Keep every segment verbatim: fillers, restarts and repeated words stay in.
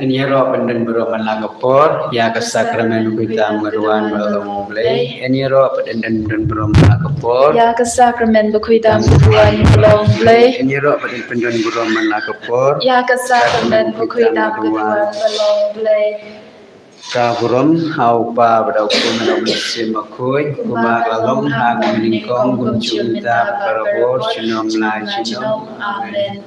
Yn ïaroh ban don burom man la ka por ïa ka sakramen bakhuid tam ka duwan ba long U Blei. Yn ïaroh ban don burom man la ka por ïa ka sakramen bakhuid tam ka duwan ba long U Blei. Yn ïaroh ban don burom man la ka por ïa ka sakramen bakhuid tam ka duwan ba long U Blei. Ka burom ha U Kpa bad ha U Khun bad ha U Mynsiem Bakhuid, kumba ka long ha ka nyngkong, kumjuh mynta, barabor, junom la junom. Amen.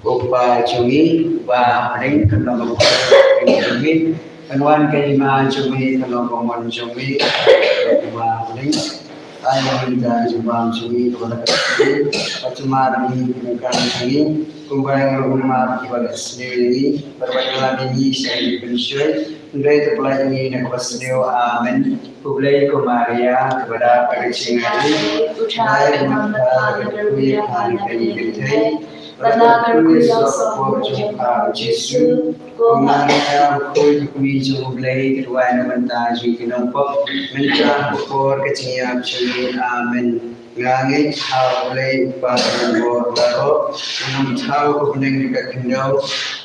Ko Kpa jong ngi uba ha bneng, kan long ka pyrthei jong ngi, kan wan ka hima jong ngi, kan long ka mon jong ngi, kumba ha bneng. Ai ma ngi ïa ka jingbam jong ngi kaba la ka pyrthei, bad sumar ïa ngi ki nongkam jong ngi kumba ngi ruh ngi sumar ïa kiba la sniew ïa ngi, bad wat ïalam ïa ngi sha ki pynshoi, hynrei to pynlait ïa ngi na kaba sniew. Amen. Khublei ko Maria, kaba dap da ka jingaiei, U Trai u don bad pha, ka dei ka kynthei, bad la kyrkhu ïa u soh ka por jong pha U Jisu. Ko Maria, U Khun, U Kmie jong U Blei, to duwai na ka bynta jong ngi ki nongpop, mynta bad ha ka por ka jingïap jong ngi. Amen. Nga ngeit ha U Blei U Kpa uba don bor baroh, u nongthaw ka bneng bad ka khyndew,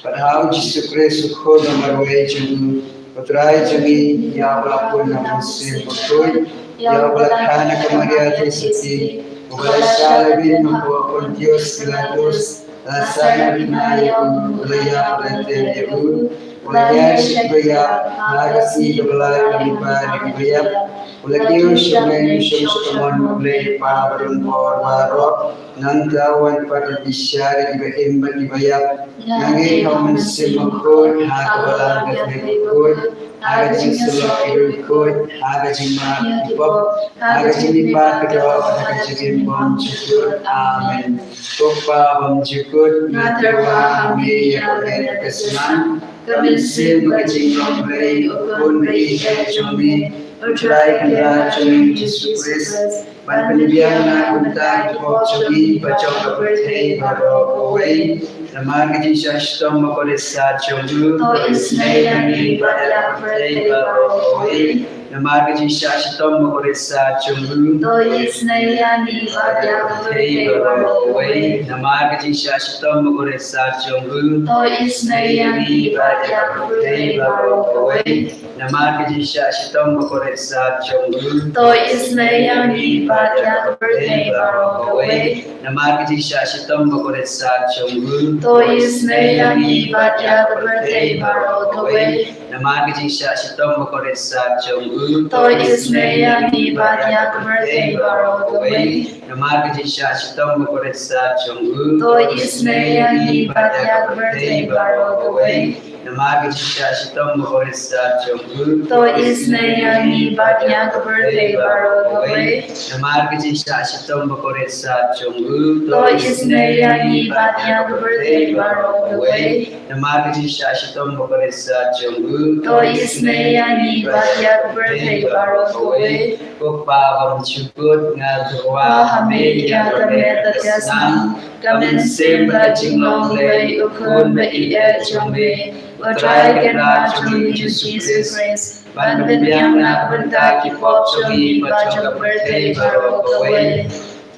bad ha U Jisu Khrist U Khun uba marwei jong U, U Trai jong ngi, ïa uba la pun na U Mynsiem Bakhuid, ïa uba la kha na ka Maria Theisotti, uba la shah lehbeiñ hapoh Pontius Pilatus, la sah na ka bynta ïa u, la ïap, la tep ïa u, u la ïaid sha kiba ïap, ha ka sngi kaba lai u la leit pat na kiba ïap, u la kiew sha U Mynsiem Bakhuid, U Blei U Kpa uba don bor baroh, nangta un wan pat ban bishar ïa kiba im bad kiba ïap. Nga ngeit ha U Mynsiem Bakhuid, ha ka balang ka jong ki bakhuid, ha ka jingïasyllok ki riewkhuid, ha ka jingmap ki pop, ha ka jingmihpat ka doh, ha ka jingim bymjukut. Amen. Ko Kpa bymjukut, nga tyrwa ha me ïa ka met bad ka snam, ka mynsiem bad ka jinglong Blei, U Khun ba ïeit jong me, U Trai Kynrad jong ngi U Jisu Khrist, ban pynbiang na ka bynta ki pop jong ngi bad jong ka pyrthei baroh kawei. Namar ka jingshah shitom bakordit sat jong u, to isynei ïa ngi bad ïa ka pyrthei baroh kawei. Namar ka jingshah shitom bakordit sat jong u, to isynei ïa ngi bad ïa ka pyrthei baroh kawei. Namar ka jingshah shitom bakordit sat jong u, to isynei ïa ngi bad ïa ka pyrthei baroh kawei. Namar ka jingshah shitom bakordit sat jong u, to isynei ïa ngi bad ïa ka pyrthei baroh kawei. Namar ka jingshah shitom bakordit sat jong u, to isynei ïa ngi bad ïa ka pyrthei baroh kawei. Namar ka jingshah shitom bakordit sat jong u, to isynei ïa ngi bad ïa ka pyrthei baroh kawei. Namar ka jingshah shitom bakordit sat jong u, to isynei ïa ngi bad ïa ka pyrthei baroh kawei. Namar ka jingshah shitom bakordit sat jong u, to isynei ïa ngi bad ïa ka pyrthei baroh kawei. Namar ka jingshah shitom bakordit sat jong u, to isynei ïa ngi bad ïa ka pyrthei baroh kawei. Namar ka jingshah shitom bakordit sat jong u, to isynei ïa ngi bad ïa ka pyrthei baroh kawei. Ko Kpa bymjukut, nga tyrwa ha me ïa ka met bad ka snam, ka mynsiem bad ka jinglong Blei, U Khun ba ïeit jong me, U Trai Kynrad jong ngi U Jisu Khrist, ban pynbiang na ka bynta ki pop jong ngi bad jong ka pyrthei baroh kawei.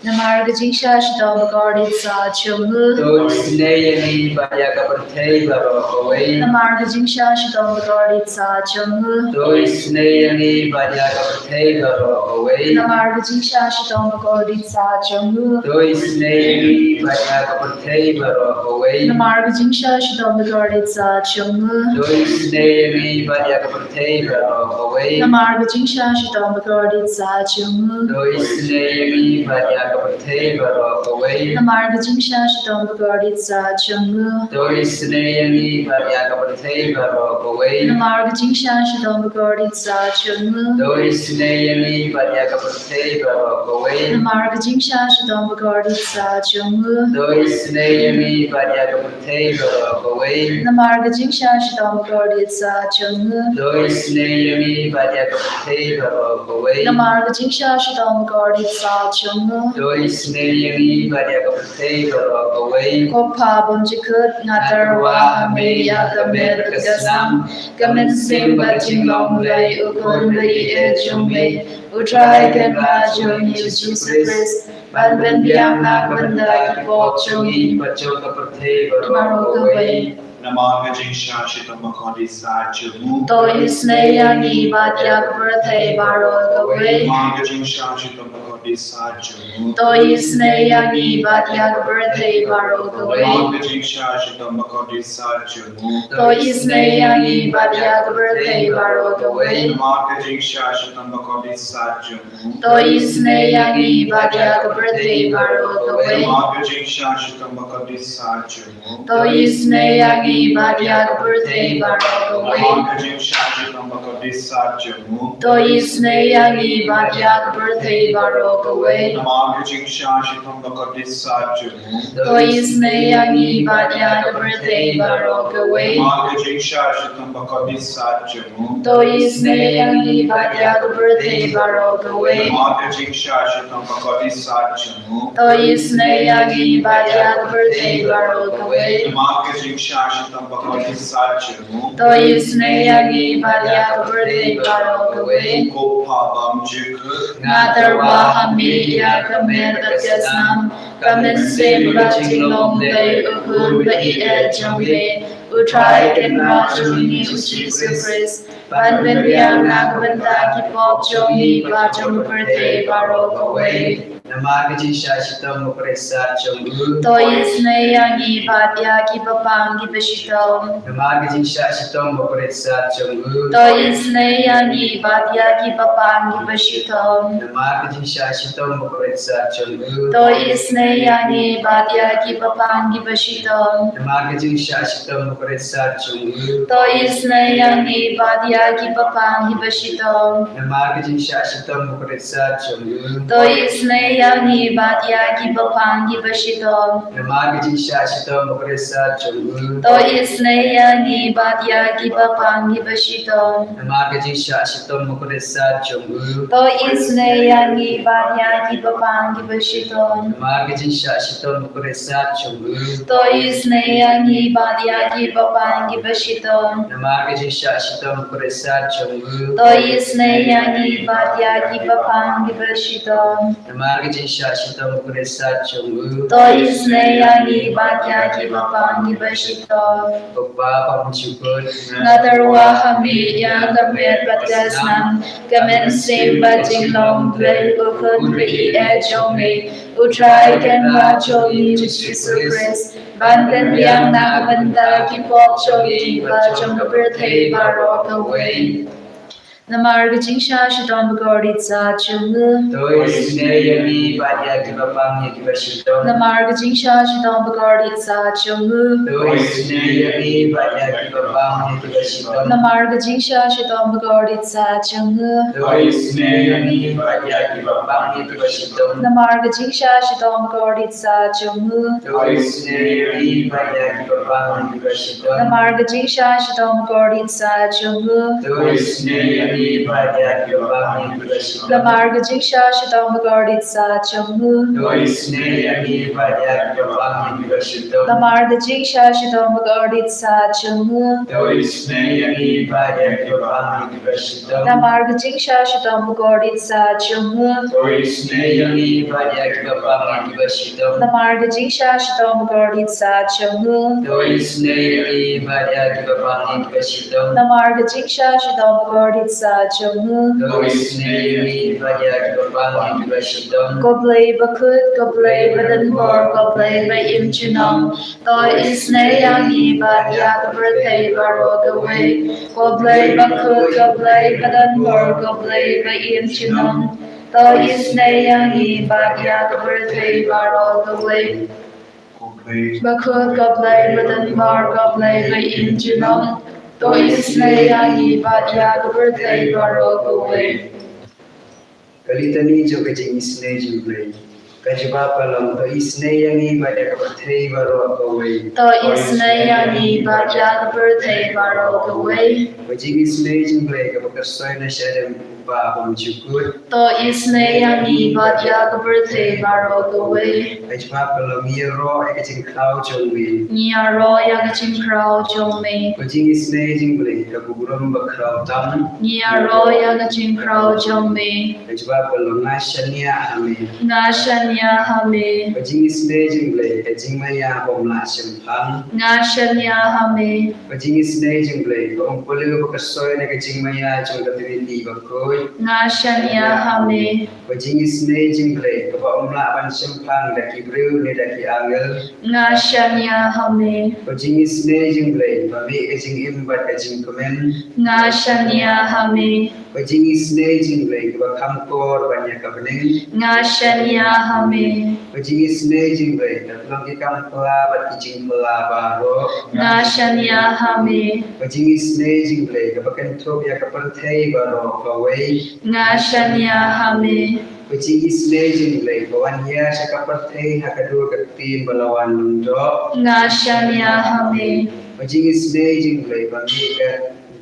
Namar ka jingshah shitom bakordit sat jong u, to isynei ïa ngi bad ïa ka pyrthei baroh kawei. Namar ka jingshah shitom bakordit sat jong u, to isynei ïa ngi bad ïa ka pyrthei baroh kawei. Namar ka jingshah shitom bakordit sat jong u, to isynei ïa ngi bad ïa ka pyrthei baroh kawei. Namar ka jingshah shitom bakordit sat jong u, to isynei ïa ngi bad ïa ka pyrthei baroh kawei. Namar ka jingshah shitom bakordit sat jong u, to isynei ïa ngi bad ïa ka pyrthei baroh kawei. Namar ka jingshah shitom bakordit sat jong u, to isynei ïa ngi bad ïa ka pyrthei baroh kawei. Namar ka jingshah shitom bakordit sat jong u, to isynei ïa ngi bad ïa ka pyrthei baroh kawei. Namar ka jingshah shitom bakordit sat jong u, to isynei ïa ngi bad ïa ka pyrthei baroh kawei. Namar ka jingshah shitom bakordit sat jong u, to isynei ïa ngi bad ïa ka pyrthei baroh kawei. Namar ka jingshah shitom bakordit sat jong u, to isynei ïa ngi bad ïa ka pyrthei baroh kawei. Ko Kpa bymjukut, nga tyrwa ha me ïa ka met bad ka snam, ka mynsiem bad ka jinglong Blei, U Khun ba ïeit jong me, U Trai Kynrad jong ngi U Jisu Khrist, ban pynbiang na ka bynta ki pop jong ngi bad jong ka pyrthei baroh kawei. Namar ka jingshah shitom bakordit sat jong u. To isynei ïa ngi bad ïa ka pyrthei baroh kawei. Namar ka jingshah shitom bakordit sat jong u. To isynei ïa ngi bad ïa ka pyrthei baroh kawei. Namar ka jingshah shitom bakordit sat jong u. To isynei ïa ngi bad ïa ka pyrthei baroh kawei. Namar ka jingshah shitom bakordit sat jong u. To isynei ïa ngi bad ïa ka pyrthei baroh kawei. Namar ka jingshah shitom bakordit sat jong u. To isynei ïa ngi bad ïa ka pyrthei baroh kawei. Namar ka jingshah shitom bakordit sat jong u. To isynei ïa ngi bad ïa ka pyrthei baroh kawei. Namar ka jingshah shitom bakordit sat jong u. To isynei ïa ngi bad ïa ka pyrthei baroh kawei. Namar ka jingshah shitom bakordit sat jong u. To isynei ïa ngi bad ïa ka pyrthei baroh kawei. Namar ka jingshah shitom bakordit sat jong u. To isynei ïa ngi bad ïa ka pyrthei baroh kawei. Namar ka jingshah shitom bakordit sat jong u. To isynei ïa ngi bad ïa ka pyrthei baroh kawei. Ko Pa bymjukut. Nga tyrwa ha me ïa ka met bad ka snam, ka mynsiem bad jinglong Blei u Khun ba ïeit jong me, U Trai Kynrad jong ngi U Jisu Khrist, ban pynbiang na ka bynta ki pop jong ngi bad jong ka pyrthei baroh kawei. Namar ka jingshah shitom bakordit sat jong u. To isynei ïa ngi bad ïa ki bapang kiba shitom. Namar ka jingshah shitom bakordit sat jong u. To isynei ïa ngi bad ïa ki bapang kiba shitom. Namar ka jingshah shitom bakordit sat jong u. To isynei ïa ngi bad ïa ki bapang kiba shitom. Namar ka jingshah shitom bakordit sat jong u. To isynei ïa ngi bad ïa ki bapang kiba shitom. Namar ka jingshah shitom bakordit sat jong u. To isynei ïa ngi bad ïa ki bapang kiba shitom. Namar ka jingshah shitom bakordit sat jong u. To isynei ïa ngi bad ïa ki bapang kiba shitom. Namar ka jingshah shitom bakordit sat jong u. To isynei ïa ngi bad ïa ki bapang kiba shitom. Namar ka jingshah shitom bakordit sat jong u. To isynei ïa ngi bad ïa ki bapang kiba shitom. Namar ka jingshah shitom bakordit sat jong u. To isynei ïa ngi bad ïa ki bapang kiba shitom. Namar ka jingshah shitom bakordit sat jong u. To isynei ïa ngi bad ïa ki bapang kiba shitom. Ko Pa bymjukut. Nga tyrwa ha me ïa ka met bad ka snam, ka mynsiem bad jinglong Blei u Khun ba ïeit jong me, U Trai Kynrad jong ngi U Jisu Khrist, ban pynbiang na ka bynta ki pop jong ngi bad jong ka pyrthei baroh kawei. Namar ka jingshah shitom bakordit sat jong u. To isynei ïa ngi bad ïa ki bapang ïa kiba shitom. Namar ka jingshah shitom bakordit sat jong u. To isynei ïa ngi bad ïa ki bapang ïa kiba shitom. Namar ka jingshah shitom bakordit sat jong u. To isynei ïa ngi bad ïa ki bapang ïa kiba shitom. Namar ka jingshah shitom bakordit sat jong u. To isynei ïa ngi bad ïa ki bapang ïa kiba shitom. Namar ka jingshah shitom bakordit sat jong u. To isynei ïa ngi bad ïa ki bapang ïa kiba shitom. Namar ka jingshah shitom bakordit sat jong u. To isynei ïa ngi bad ïa ki bapang ïa kiba shitom. Namar ka jingshah shitom bakordit sat jong u. To isynei ïa ngi bad ïa ki bapang ïa kiba shitom. Namar ka jingshah shitom bakordit sat jong u. To isynei ïa ngi bad ïa ki bapang ïa kiba shitom. Namar ka jingshah shitom bakordit sat jong u. To isynei ïa ngi bad ïa ki bapang ïa kiba shitom. Namar ka jingshah shitom bakordit sat jong u. To isynei ïa ngi bad ïa ki bapang ïa kiba shitom. Ko Blei bakhuid, ko Blei badonbor, ko Blei ba im junom. To isynei ïa ngi bad ïa ka pyrthei baroh kawei. Ko Blei bakhuid, ko Blei badonbor, ko Blei ba im junom. To isynei ïa ngi bad ïa ka pyrthei baroh kawei. Ko Blei bakhuid, ko Blei badonbor, ko Blei ba im junom. To isynei ïa ngi bad ïa ka pyrthei baroh kawei. Ka litani jong ka jingisynei jong U Blei. Ka jubab ka long, to isynei ïa ngi bad ïa ka pyrthei baroh kawei. To isynei ïa ngi bad ïa ka pyrthei baroh kawei. Ka jingisynei jong U Blei kaba kyrsoi na shadem. Kpa bymjukut. To isynei ïa ngi bad ïa ka pyrthei baroh kawei. Ai jubab ka long, ngi ïaroh ïa ka jingkhraw jong me. Ngi ïaroh ïa ka jingkhraw jong me. Ka jingisynei jong me ka burom ba khraw tam. Ngi ïaroh ïa ka jingkhraw jong me. Ai jubab ka long, nga shaniah ha me. Nga shaniah ha me. Ka jingisynei jong me ka jingmaïa bym lah shemphang. Nga shaniah ha me. Ka jingisynei jong me ka um pule ba ka soi na ka jingmaïa jong ka Trinity bakhuid. Nga shaniah ha me. Ka jingisynei jong me kaba um lah ban shemphang da ki briew ne da ki angel. Nga shaniah ha me. Ka jingisynei jong me ba mih ka jingim bad ka jingkmen. Nga shaniah ha me. Ka jingisynei jong me kaba kham kor ban ïa ka bneng. Nga shaniah ha me. Ka jingisynei jong me ka long ki kam pla bad ki jingpla baroh. Nga shaniah ha me. Ka jingisynei jong me kaba kynthup ïa ka pyrthei baroh kawei. Nga shaniah ha me. Ka jingisynei jong me ba wan hiar sha ka pyrthei ha ka dur ka ktien ba la wan lyngdoh. Nga shaniah ha me. Ka jingisynei jong me ba mih ka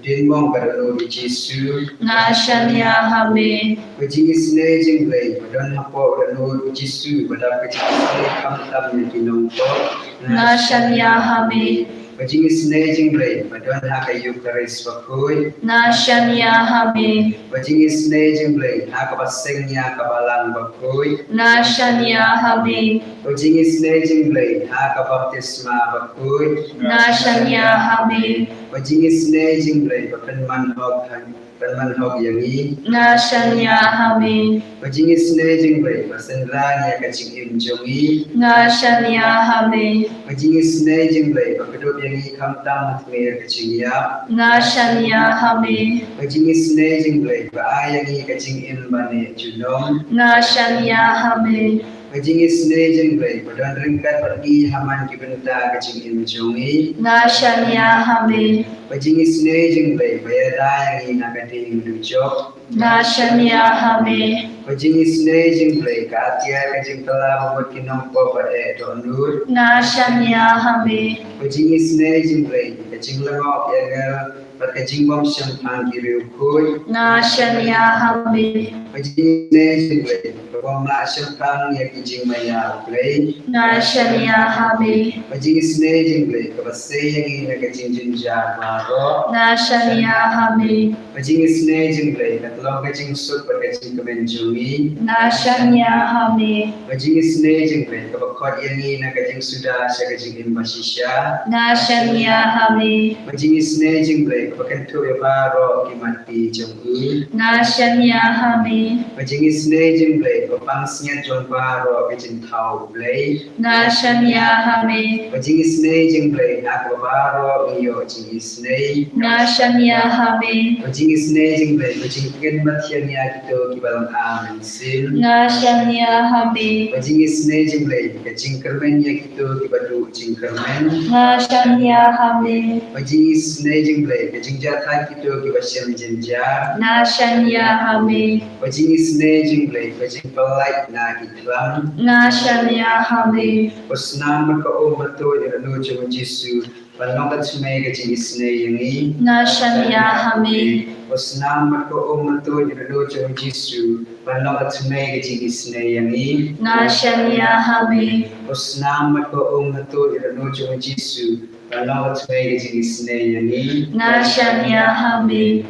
dien mong ka dohnud u Jisu. Nga shaniah ha me. Ka jingisynei jong me ba don hapoh dohnud u Jisu ba dap ka jingisynei khamtam ïa ki nongpop. Nga shaniah ha me. Ka jingisynei jong me ba don ha ka Eukharist bakhuid. Nga shaniah ha me. Ka jingisynei jong me ha kaba seng ïa ka balang bakhuid. Nga shaniah ha me. Ka jingisynei jong me ha ka baptisma bakhuid. Nga shaniah ha me. Ka jingisynei jong me ba pynman hok ha pynman hok ïa ngi. Nga shaniah ha me. Ka jingisynei jong me ba synran ïa ka jingim jong ngi. Nga shaniah ha me. Ka jingisynei jong me ba kdup ïa ngi khamtam ha tmier ka jingïap. Nga shaniah ha me. Ka jingisynei jong me ba ai ïa ngi ka jingim ba neh junom. Nga shaniah ha me. Ka jingisynei jong me ba don ryngkat bad ngi ha man ki bynta ka jingim jong ngi. Nga shaniah ha me. Ka jingisynei jong me ba ïada ïa ngi na ka ding dujok. Nga shaniah ha me. Ka jingisynei jong me ka atiar ka jingkylla bad ki nongpop bad eh dohnud. Nga shaniah ha me. Ka jingisynei jong me ka jinglyngngoh ki angel bad ka jingbymshemphang ki riewkhuid. Nga shaniah ha me. Ka jingisynei jong me kaba ym lah shemphang ïa ki jingmaïa U Blei. Nga shaniah ha me. Ka jingisynei jong me kaba sei ïa ngi na ka jingjynjar baroh. Nga shaniah ha me. Ka jingisynei jong me ka long ka jingsuk bad ka jingkmen jong ngi. Nga shaniah ha me. Ka jingisynei jong me kaba khot ïa ngi na ka jingsuda sha ka jingim bashisha. Nga shaniah ha me. Ka jingisynei jong me kaba kynthup ïa baroh ki mat jong u. Nga shaniah ha me. Ka jingisynei jong me kaba pansngiat jong baroh ka jingthaw U Blei. Nga shaniah ha me. Ka jingisynei jong me ha kaba baroh ngi ïoh jingisynei. Nga shaniah ha me. Ka jingisynei jong me ka jingkren mathiang ïa kito kiba long amen. Sim. Nga shaniah ha me. Ka jingisynei jong me ka jingkyrmen ïa kito kiba duh jingkyrmen. Nga shaniah ha me. Ka jingisynei jong me ka jingjahthait kito kiba shem jynjar. Nga shaniah ha me. Ka jingisynei jong me ka jingpyllait na ki khlam. Nga shaniah ha me. Ka snam bad ka um bad ka dohnud jong u Jisu ban long ka thymmei ka jingisynei ïa ngi. Nga shaniah ha me. Ka snam bad ka um bad ka dohnud jong u Jisu ban long ka thymmei ka jingisynei ïa ngi. Nga shaniah ha me. Ka snam bad ka um bad ka dohnud jong u Jisu ban long ka thymmei ka jingisynei ïa ngi. Nga shaniah ha me.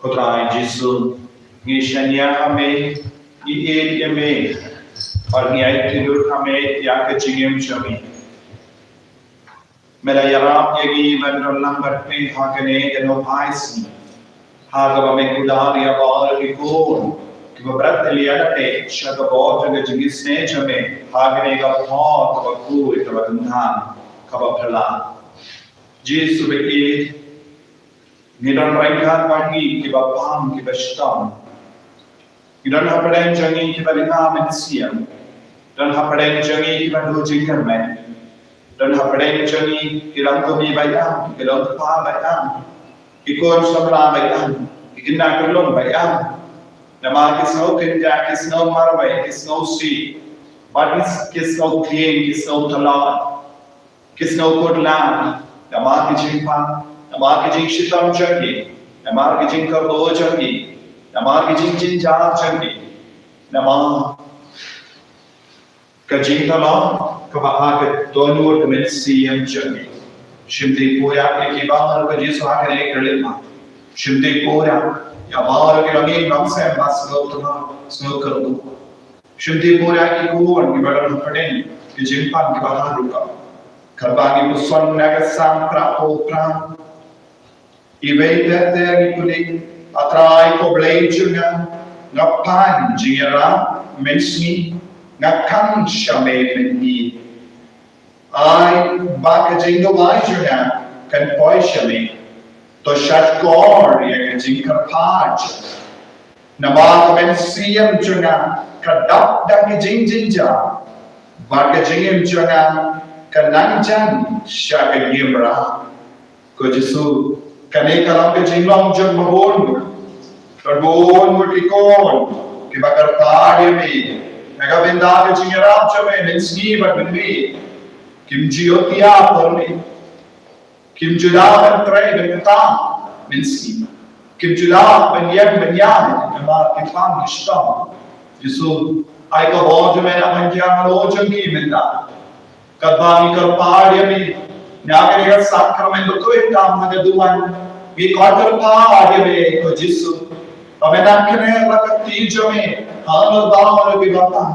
Ko Trai Jisu, ngi shaniah ha me, ngi ïeit ïa me, bad ngi ai khublei ha me ïa ka jingim jong ngi. Me la ïarap ïa ngi ban don lang bad me ha kane ka nohphai sngi, ha kaba me kular ïa baroh ki khun kiba bret ïa lade sha ka bor jong ka jingisynei jong me ha kane ka por kaba khuid, kaba tyngkhap, kaba phylla. Jisu ba ïeit, ngi don ryngkat bad ngi kiba pang, kiba shitom. Ngi don hapdeng jong ngi kiba lynga mynsiem. Don hapdeng jong ngi kiba duh jingkyrmen. Don hapdeng jong ngi ki longkmie ba ïam, ki longkpa ba ïam, ki khun samla ba ïam, ki khynnah khunlung ba ïam. Namar ki sngew kynjah, ki sngew marwei, ki sngewsih, bad ki sngew khlieng, ki sngew tlot, ki sngew kut lang namar ki jingpang, namar ki jingshitom jong ki. Namar ki jingkyrduh jong ki, namar ki jingjynjar jong ki, namar ka jingtylli kaba ha ka dohnud ka mynsiem jong ki. Shim dei pura ïa ki baroh, ko Jisu, ha kane ka ri ma. Shim dei pura ïa baroh ki longïing longsem ba sngewtynnat, sngewkyrduh. Shim dei pura ïa ki khun kiba don hapdeng ki jingpang kiba haduh. Katba ngi puson na ka sang pra pop pra, iwei ter ter ngi pule, A Trai ko Blei jong nga, nga pan jingïarap mynsngi, nga khang sha me mynhynnin. Ai ba ka jingduwai jong nga kan poi sha me. To shahshkor ïa ka jingkyrpad jong nga. Namar ka mynsiem jong nga ka dap da ki jingjynjar, bad ka jingim jong nga ka nang jan sha ka ngim rah. Ko Jisu, kane ka long ka jinglong jong ba bun. Don bun ki khun kiba kyrpad ïa me na ka bynta ka jingïarap jong me mynsngi bad mynmiet. Kim ju ïoh ïa me. Kim ju lah ban trei ban kynta mynsngi. Kim ju lah ban ïeng ban ïaid namar ki pang ki shitom. Jisu, ai ka bor jong me nang ban ïaid halor jong ki mynta. Katba ngi kyrpad ïa me na kane ka sakramen bakhuid tam ha ka duwan, ngi kyrpad ïa me, ko Jisu, ba me nang kynnoh la ka kti jong me halor baroh kiba pang.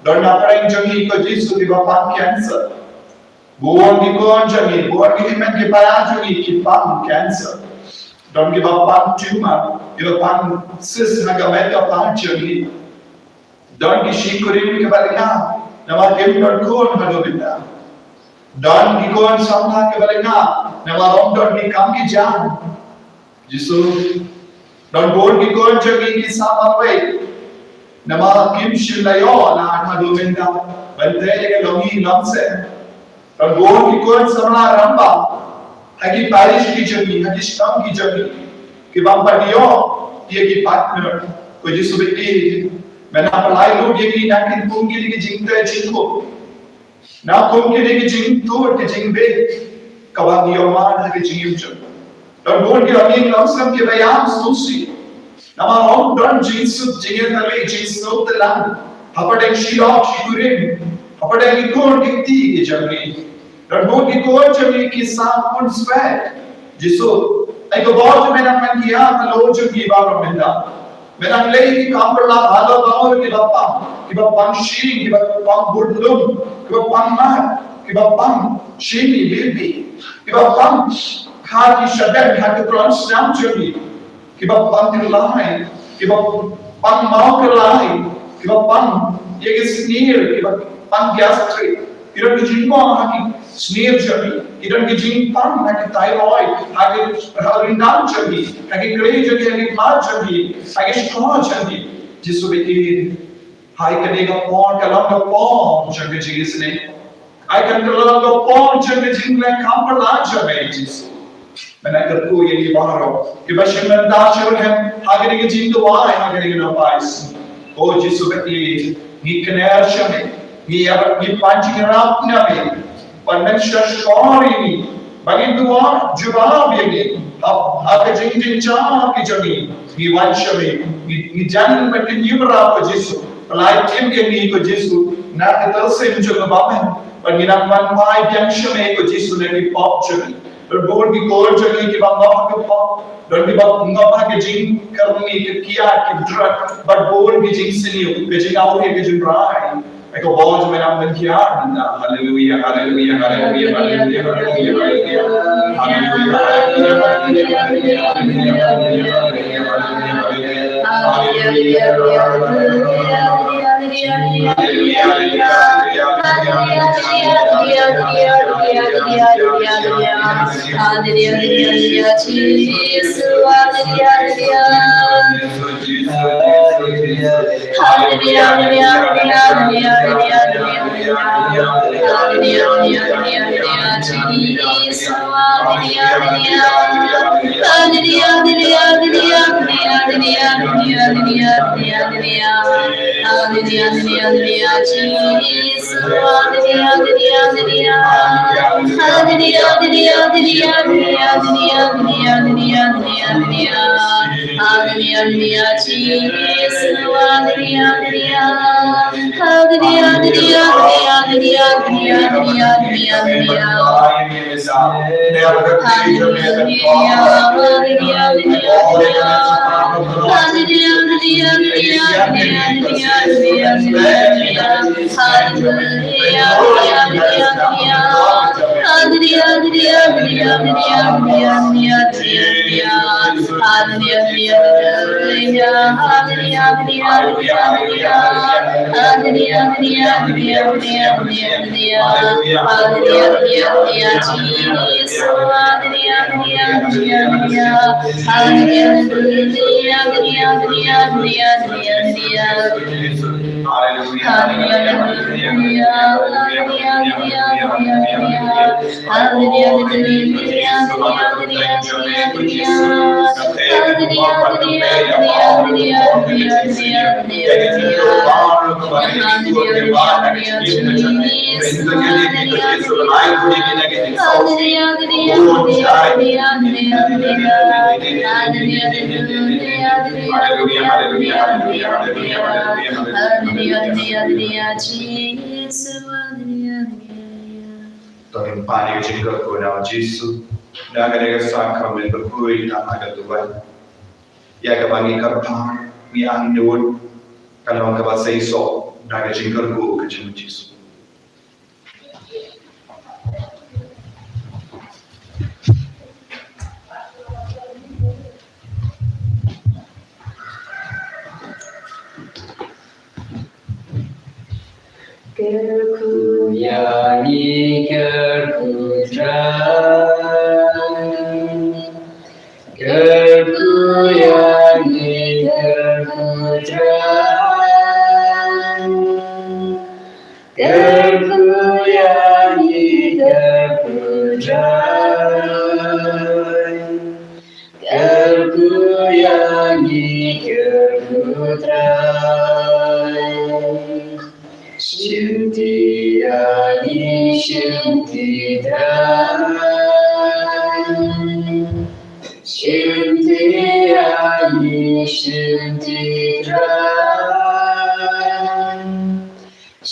Don na pdeng jong ngi, ko Jisu, kiba pang cancer. Bun ki khun jong ngi, bun ki hynmen ki para jong ngi ki pang cancer. Don kiba pang tumor, kiba pang cyst ha ka met ka phad jong ngi. Don ki shikurim kiba lyngngoh namar kim don khun haduh mynta. Don ki khun samla kiba lyngngoh namar ym don ki kam ki jam. Jisu, don bun ki khun jong ngi ki sah marwei namar kim shym la ïoh lad haduh mynta ban tei ïa ka longïing longsem. Don bun ki khun samla rangbah ha ki parish ki jong ngi, ha ki shnong ki jong ngi, ki bym pat ïoh ïa ki partner. Ko Jisu baieit, me nang pynlait lut ïa ngi na kum kine ki jingtei jingkhum, na kum kine ki jingtuid ki jingbieit kaba ngi ïoh man ha ki jingim jong ngi. Don bun ki longïing longsem kiba ïam sngewsih namar ym don jingsuk jingïatylli, jingsuk tylang hapdeng shi lok shi kurim, hapdeng ki kur ki kti ki jong ngi. Don bun ki kur jong ngi ki sah pun speh. Jisu, ai ka bor jong me nang ban kiar halor jong ngi baroh mynta. Me nang leh ki kam pynlait halor baroh kiba pang, kiba pang shyieng, kiba pang budlum, kiba pang mad, kiba pang shini bibi, kiba pang ha ki shadem, ha ki tnat snam jong ngi, kiba pang kyllai, kiba pang maw kyllai, kiba pang ïa ki snier, kiba pang gastric. Ki don ki jingmong ha ki snier jong ngi, ki don ki jingpang ha ki thyroid, ha ki, ha ki ryndang jong ngi, ha ki kri jong ngi, ha ki khmat jong ngi, ha ki shkor jong ngi. Jisu baieit, hai kane ka por ka long ka por jong ka jingisynei. Hai kane ka long ka por jong ka jingleh kam pynlait jong me, Jisu. Me nang kyrkhu ïa ngi baroh kiba shim bynta sha me ha kane ka jingduwai, ha kane ka nongpyni. Ko Jisu baieit, ngi kner sha me, ngi ïa, ngi pan jingïarap na me, ban men shahshkor ïa ngi, ba ngin duwai jubab ïa ngi ha, ha ka jingjynjar ki jong ngi. Ngi wan sha me, ngi, ngi jan ban kynñiuh ïa me, ko Jisu. Pynlait tim ïa ngi, ko Jisu, na ka tyrsim jong ka bymman, ba ngin nang wan phai biang sha me, ko Jisu, na ki pop jong ngi. Don bun ki kur jong ngi kiba ngop ha ki pop. Don kiba ngop ha ki jingkyrni, ki kiad, ki drug, bad bun ki jingsniew, ki jingawria, ki jingrai. Ai ka bor jong me nang ban kiar mynta. Haleluia, haleluia, haleluia, haleluia, haleluia, haleluia. Haleluia, haleluia, haleluia, haleluia, haleluia, haleluia. To ngin pan ïa ka jingkyrkhu na U Jisu. Na kane ka sangkam ngin kyrkhu ïa ka duwai. Ïa kaba ngi kyrpad, ngi angnud, kan long kaba seisoh na ka jingkyrkhu ka jong U Jisu. Kyrkhu ïa ngi, kyrkhu Trai. Kyrkhu ïa ngi, kyrkhu Trai. Kyrkhu ïa ngi, kyrkhu Trai. Kyrkhu ïa ngi, kyrkhu Trai. Shimti ïa ngi, shimti Trai. Shimti ïa ngi, shimti Trai.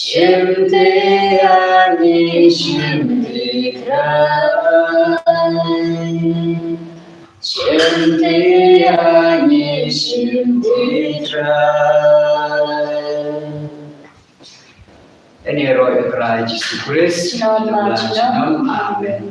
Shimti ïa ngi, shimti Trai. Shimti ïa ngi, shimti Trai. Ïaroh ïa u Trai Jisu Khrist. Amen.